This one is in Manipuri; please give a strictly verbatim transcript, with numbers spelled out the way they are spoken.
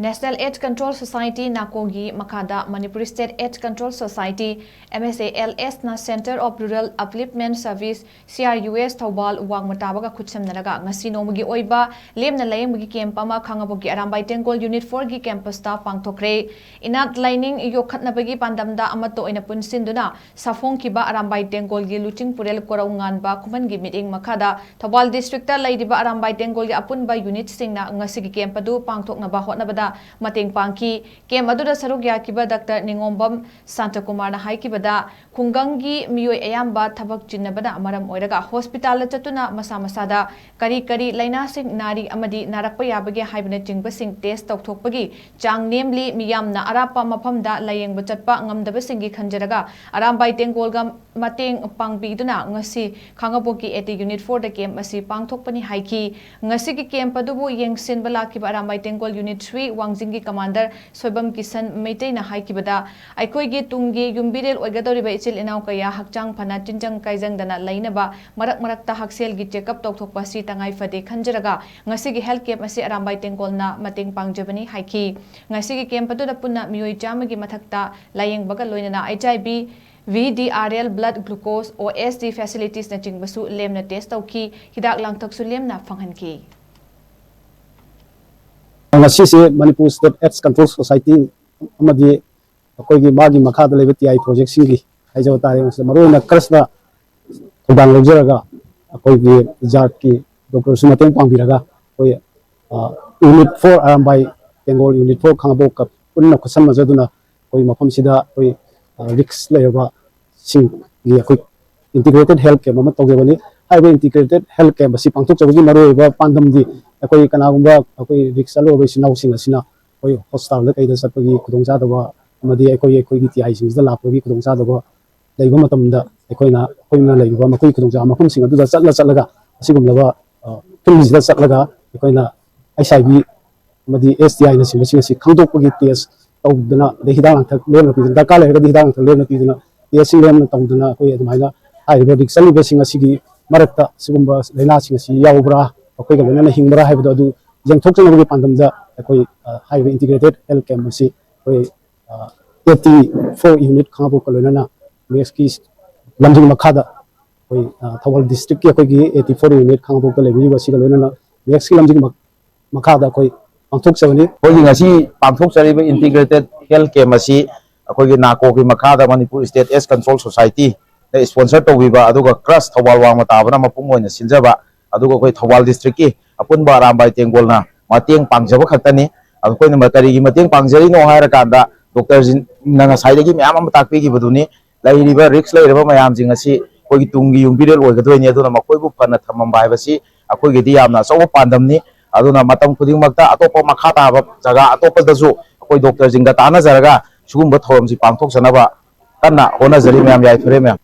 National AIDS Control Society, ꯅꯥꯀꯣꯒꯤ ꯃꯈꯥꯗ Manipur State AIDS Control Society, M S A L S ꯅ Centre of Rural Upliftment Service, C R U S, Thoubal ꯋꯥꯡꯃ ꯇꯥꯕꯒ ꯈꯨꯠꯁꯝꯅꯔꯒ ꯉꯁꯤ ꯅꯣꯡꯃꯒꯤ ꯑꯣꯏꯕ ꯂꯦꯝꯅ ꯂꯥꯌꯦꯡꯕꯒꯤ ꯀꯦꯝꯞ ꯑꯃ ꯈꯥꯉꯕꯣꯛꯀꯤ ꯑꯔꯥꯝꯕꯥꯏ ꯇꯦꯡꯒꯣꯜ Unit four ꯒꯤ ꯀꯦꯝꯄꯁꯇ ꯄꯥꯡꯊꯣꯛꯈ꯭ꯔꯦ꯫ ꯏꯅꯥꯠ ꯂꯥꯏꯅꯤꯡ ꯌꯣꯛꯈꯠꯅꯕꯒꯤ ꯄꯥꯟꯗꯝꯗ ꯑꯃꯠꯇ ꯑꯣꯏꯅ ꯄꯨꯟꯁꯤꯟꯗꯨꯅ ꯁꯥꯐꯣꯡꯈꯤꯕ ꯑꯔꯥꯝꯕꯥꯏ ꯇꯦꯡꯒꯣꯜꯒꯤ ꯂꯨꯆꯤꯡ ꯄꯨꯔꯦꯜ ꯀꯣꯔꯧ ꯉꯥꯟꯕ ꯈꯨꯃꯟꯒꯤ ꯃꯤꯠꯌꯦꯡ ꯃꯈꯥꯗ ꯊꯧꯕꯥꯜ district ꯇ ꯂꯩꯔꯤꯕ ꯑꯔꯥꯝꯕꯥꯏ ꯇꯦꯡꯒꯣꯜꯒꯤ ꯑꯄꯨꯟꯕ unit ꯁꯤꯡꯅ ꯉꯁꯤꯒꯤ ꯀꯦꯝꯞ ꯑꯗꯨ ꯄꯥꯡꯊꯣꯛꯅꯕ ꯍꯣꯠꯅꯕꯗ ꯃꯇꯦꯡ ꯄꯥꯡꯈꯤ꯫ ꯀꯦꯝꯞ ꯑꯗꯨꯗ ꯁꯔꯨꯛ ꯌꯥꯈꯤꯕ ꯗꯥꯛꯇꯔ ꯅꯤꯉꯣꯝꯕꯝ ꯁꯥꯟꯇꯀꯨꯃꯥꯔꯅ ꯍꯥꯏꯈꯤꯕꯗ, ꯈꯨꯡꯒꯪꯒꯤ ꯃꯤꯑꯣꯏ ꯑꯌꯥꯝꯕ ꯊꯕꯛ ꯆꯤꯟꯅꯕꯅ ꯃꯔꯝ ꯑꯣꯏꯔꯒ ꯍꯣꯁꯄꯤꯇꯥꯜꯗ ꯆꯠꯇꯨꯅ ꯃꯁꯥ ꯃꯁꯥꯗ ꯀꯔꯤ ꯀꯔꯤ ꯂꯥꯏꯅꯥꯁꯤꯡ ꯅꯥꯔꯤ ꯑꯃꯗꯤ ꯅꯥꯔꯛꯄ ꯌꯥꯕꯒꯦ ꯍꯥꯏꯕꯅꯆꯤꯡꯕꯁꯤꯡ test ꯇꯧꯊꯣꯛꯄꯒꯤ ꯆꯥꯡ ꯅꯦꯝꯂꯤ꯫ ꯃꯤꯌꯥꯝꯅ ꯑꯔꯥꯞꯄ ꯃꯐꯝꯗ ꯂꯥꯌꯦꯡꯕ ꯆꯠꯄ ꯉꯝꯗꯕꯁꯤꯡꯒꯤ ꯈꯟꯖꯔꯒ ꯑꯔꯥꯝꯕꯥꯏ ꯇꯦꯡꯒꯣꯜꯒ ꯃꯇꯦꯡ ꯄꯥꯡꯕꯤꯗꯨꯅ ꯉꯁꯤ ꯈꯥꯉꯕꯣꯛꯀꯤ AT Unit four the camp ꯑꯁꯤ ꯄꯥꯡꯊꯣꯛꯄꯅꯤ ꯍꯥꯏꯈꯤ꯫ ꯉꯁꯤꯒꯤ ꯀꯦꯝꯞ ꯑꯗꯨꯕꯨ ꯌꯦꯡꯁꯤꯟꯕ ꯂꯥꯛꯈꯤꯕ Arambai ꯇꯦꯡꯒꯣꯜ Unit three ꯋꯥꯡꯖꯤꯡꯒꯤ commander Soibam Kisan ꯃꯩꯇꯩꯅ ꯍꯥꯏꯈꯤꯕꯗ, ꯑꯩꯈꯣꯏꯒꯤ ꯇꯨꯡꯒꯤ ꯌꯨꯝꯕꯤꯔꯦꯜ ꯑꯣꯏꯒꯗꯧꯔꯤꯕ ꯏꯆꯤꯜ ꯏꯅꯥꯎ ꯀꯌꯥ ꯍꯛꯆꯥꯡ ꯐꯅ ꯇꯤꯟꯖꯪ ꯀꯥꯏꯖꯪꯗꯅ ꯂꯩꯅꯕ, ꯃꯔꯛ ꯃꯔꯛꯇ ꯍꯛꯁꯦꯜꯒꯤ check up ꯇꯧꯊꯣꯛꯄ ꯑꯁꯤ ꯇꯉꯥꯏ ꯐꯗꯦ ꯈꯟꯖꯔꯒ ꯉꯁꯤꯒꯤ health camp ꯑꯁꯤ ꯑꯔꯥꯝꯕꯥꯏ ꯇꯦꯡꯒꯣꯜꯅ ꯃꯇꯦꯡ ꯄꯥꯡꯖꯕꯅꯤ ꯍꯥꯏꯈꯤ꯫ ꯉꯁꯤꯒꯤ ꯀꯦꯝꯞ ꯑꯗꯨꯗ ꯄꯨꯟꯅ ꯃꯤꯑꯣꯏ ꯆꯥꯝꯃꯒꯤ ꯃꯊꯛꯇ ꯂꯥꯌꯦꯡꯕꯒ ꯂꯣꯏꯅꯅ HIV, VDRL, blood glucose, OSD facilities ꯅꯆꯤꯡꯕꯁꯨ ꯂꯦꯝꯅ test ꯇꯧꯈꯤ꯫ ꯍꯤꯗꯥꯛ ꯂꯥꯡꯊꯛꯁꯨ ꯂꯦꯝꯅ ꯐꯪꯍꯟꯈꯤ꯫ ꯉꯁꯤꯁꯦ Manipur State AIDS Control Society ꯑꯃꯗꯤ ꯑꯩꯈꯣꯏꯒꯤ ꯃꯥꯒꯤ ꯃꯈꯥꯗ ꯂꯩꯕ TI project ꯁꯤꯡꯒꯤ ꯍꯥꯏꯖꯕ ꯇꯥꯔꯦ, ꯃꯁꯤꯗ ꯃꯔꯨꯑꯣꯏꯅ ꯀ꯭ꯔꯁꯅ ꯊꯧꯗꯥꯡ ꯂꯧꯖꯔꯒ ꯑꯩꯈꯣꯏꯒꯤ ꯖꯥꯠꯀꯤ ꯗꯣꯛꯇꯔꯁꯨ ꯃꯇꯦꯡ ꯄꯥꯡꯕꯤꯔꯒ ꯑꯩꯈꯣꯏ, ꯑ, Unit four Arambai ꯇꯦꯡꯒꯣꯜ Unit four ꯈꯥꯉꯕꯣꯛꯀ ꯄꯨꯟꯅ ꯈꯨꯠꯁꯝꯅꯖꯗꯨꯅ ꯑꯩꯈꯣꯏ ꯃꯐꯝꯁꯤꯗ ꯑꯩꯈꯣꯏ, ꯑ, risk ꯂꯩꯔꯕ ꯁꯤꯡꯒꯤ ꯑꯩꯈꯣꯏ integrated health camp ꯑꯃ ꯇꯧꯖꯕꯅꯤ꯫ ꯍꯥꯏꯔꯤꯕ integrated health camp ꯑꯁꯤ ꯄꯥꯡꯊꯣꯛꯆꯕꯒꯤ ꯃꯔꯨꯑꯣꯏꯕ ꯄꯥꯟꯗꯝꯗꯤ ꯑꯩꯈꯣꯏ ꯀꯅꯥꯒꯨꯝꯕ ꯑꯩꯈꯣꯏ risk ꯆꯠꯂꯨꯔꯕ ꯏꯆꯤꯟ ꯏꯅꯥꯎꯁꯤꯡ ꯑꯁꯤꯅ ꯑꯩꯈꯣꯏ ꯍꯣꯁꯄꯤꯇꯥꯜꯗ ꯀꯩꯗ ꯆꯠꯄꯒꯤ ꯈꯨꯗꯣꯡꯆꯥꯗꯕ ꯑꯃꯗꯤ ꯑꯩꯈꯣꯏ, ꯑꯩꯈꯣꯏꯒꯤ TI ꯁꯤꯡꯁꯤꯗ ꯂꯥꯛꯄꯒꯤ ꯈꯨꯗꯣꯡꯆꯥꯗꯕ ꯂꯩꯕ ꯃꯇꯝꯗ ꯑꯩꯈꯣꯏꯅ, ꯑꯩꯈꯣꯏꯅ ꯂꯩꯔꯤꯕ ꯃꯈꯣꯏꯒꯤ ꯈꯨꯗꯣꯡꯆꯥꯕ ꯃꯐꯝꯁꯤꯡ ꯑꯗꯨꯗ ꯆꯠꯂ ꯆꯠꯂꯒ ꯑꯁꯤꯒꯨꯝꯂꯕ, ꯑ, ꯐꯤꯜꯁꯤꯗ ꯆꯠꯂꯒ ꯑꯩꯈꯣꯏꯅ HIV ꯑꯃꯗꯤ STI ꯅꯆꯤꯡꯕꯁꯤꯡ ꯑꯁꯤ ꯈꯪꯗꯣꯛꯄꯒꯤ test ꯇꯧꯗꯅ, ꯑꯗꯩ ꯍꯤꯗꯥꯛ ꯂꯥꯡꯊꯛ ꯂꯦꯝꯅ ꯄꯤꯗꯨꯅ, ꯗꯔꯀꯥꯔ ꯂꯩꯔꯒꯗꯤ ꯍꯤꯗꯥꯛ ꯂꯥꯡꯊꯛ ꯂꯦꯝꯅ ꯄꯤꯗꯨꯅ, test ꯁꯤꯡ ꯂꯦꯝꯅ ꯇꯧꯗꯨꯅ ꯑꯩꯈꯣꯏ ꯑꯗꯨꯃꯥꯏꯅ ꯍꯥꯏꯔꯤꯕ risk ꯆꯠꯂꯤꯕꯁꯤꯡ ꯑꯁꯤꯒꯤ ꯃꯔꯛꯇ ꯁꯤꯒꯨꯝꯕ ꯂꯥꯏꯅꯥꯁꯤꯡ ꯑꯁꯤ ꯌꯥꯎꯕ꯭ꯔꯥ, ꯃꯈꯣꯏꯒ ꯂꯣꯏꯅꯅ ꯍꯤꯡꯕ꯭ꯔꯥ ꯍꯥꯏꯕꯗꯣ ꯑꯗꯨ ꯌꯦꯡꯊꯣꯛꯆꯅꯕꯒꯤ ꯄꯥꯟꯗꯝꯗ ꯑꯩꯈꯣꯏ, ꯑ, ꯍꯥꯏꯔꯤꯕ integrated health camp ꯑꯁꯤ ꯑꯩꯈꯣꯏ, ꯑ, eighty four unit ꯈꯥꯉꯕꯣꯛꯀ ꯂꯣꯏꯅꯅ ꯃꯦꯛꯁꯀꯤ ꯂꯝꯖꯤꯡ ꯃꯈꯥꯗ ꯑꯩꯈꯣꯏ, ꯑ, ꯊꯧꯕꯥꯜ districtꯀꯤ ꯑꯩꯈꯣꯏꯒꯤ eighty four unit ꯈꯥꯉꯕꯣꯛꯇ ꯂꯩꯕꯤꯔꯤꯕ ꯑꯁꯤꯒ ꯂꯣꯏꯅꯅ ꯃꯦꯛꯁꯀꯤ ꯂꯝꯖꯤꯡ ꯃꯈꯥꯗ ꯑꯩꯈꯣꯏ ꯄꯥꯡꯊꯣꯛꯆꯕꯅꯤ꯫ ꯑꯩꯈꯣꯏꯒꯤ ꯉꯁꯤ ꯄꯥꯡꯊꯣꯛꯆꯔꯤꯕ integrated health camp ꯑꯁꯤ ꯑꯩꯈꯣꯏꯒꯤ ꯅꯥꯀꯣꯒꯤ ꯃꯈꯥꯗ Manipur State AIDS Control Societyꯅ sponsor ꯇꯧꯕꯤꯕ, ꯑꯗꯨꯒ ꯀ꯭ꯔꯁ ꯊꯧꯕꯥꯜ ꯋꯥꯡꯃ ꯇꯥꯕꯅ ꯃꯄꯨꯡ ꯑꯣꯏꯅ ꯁꯤꯟꯖꯕ, ꯑꯗꯨꯒ ꯑꯩꯈꯣꯏ ꯊꯧꯕꯥꯜ districtꯀꯤ ꯑꯄꯨꯟꯕ ꯑꯔꯥꯝꯕꯥꯏ ꯇꯦꯡꯒꯣꯜꯅ ꯃꯇꯦꯡ ꯄꯥꯡꯖꯕ ꯈꯛꯇꯅꯤ꯫ ꯑꯗꯣ ꯑꯩꯈꯣꯏꯅ ꯀꯔꯤꯒꯤ ꯃꯇꯦꯡ ꯄꯥꯡꯖꯔꯤꯅꯣ ꯍꯥꯏꯔꯀꯥꯟꯗ, ꯗꯣꯛꯇꯔꯁꯤꯡꯅ ꯉꯁꯥꯏꯗꯒꯤ ꯃꯌꯥꯝ ꯑꯃ ꯇꯥꯛꯄꯤꯈꯤꯕꯗꯨꯅꯤ, ꯂꯩꯔꯤꯕ risk ꯂꯩꯔꯕ ꯃꯌꯥꯝꯁꯤꯡ ꯑꯁꯤ ꯑꯩꯈꯣꯏꯒꯤ ꯇꯨꯡꯒꯤ ꯌꯨꯝꯕꯤꯔꯦꯜ ꯑꯣꯏꯒꯗꯣꯏꯅꯤ꯫ ꯑꯗꯨꯅ ꯃꯈꯣꯏꯕꯨ ꯐꯅ ꯊꯝꯃꯝꯕ ꯍꯥꯏꯕꯁꯤ ꯑꯩꯈꯣꯏꯒꯤꯗꯤ ꯌꯥꯝꯅ ꯑꯆꯧꯕ ꯄꯥꯟꯗꯝꯅꯤ꯫ ꯑꯗꯨꯅ ꯃꯇꯝ ꯈꯨꯗꯤꯡꯃꯛꯇ ꯑꯇꯣꯞꯄ ꯃꯈꯥ ꯇꯥꯕ ꯖꯒꯥ ꯑꯇꯣꯞꯄꯗꯁꯨ ꯑꯩꯈꯣꯏ ꯗꯣꯛꯇꯔꯁꯤꯡꯒ ꯇꯥꯟꯅꯖꯔꯒ ꯁꯤꯒꯨꯝꯕ ꯊꯧꯔꯝꯁꯤ ꯄꯥꯡꯊꯣꯛꯆꯅꯕ ꯀꯟꯅ ꯍꯣꯠꯅꯖꯔꯤ ꯃꯌꯥꯝ꯫ ꯌꯥꯏꯐꯔꯦ ꯃꯌꯥꯝ꯫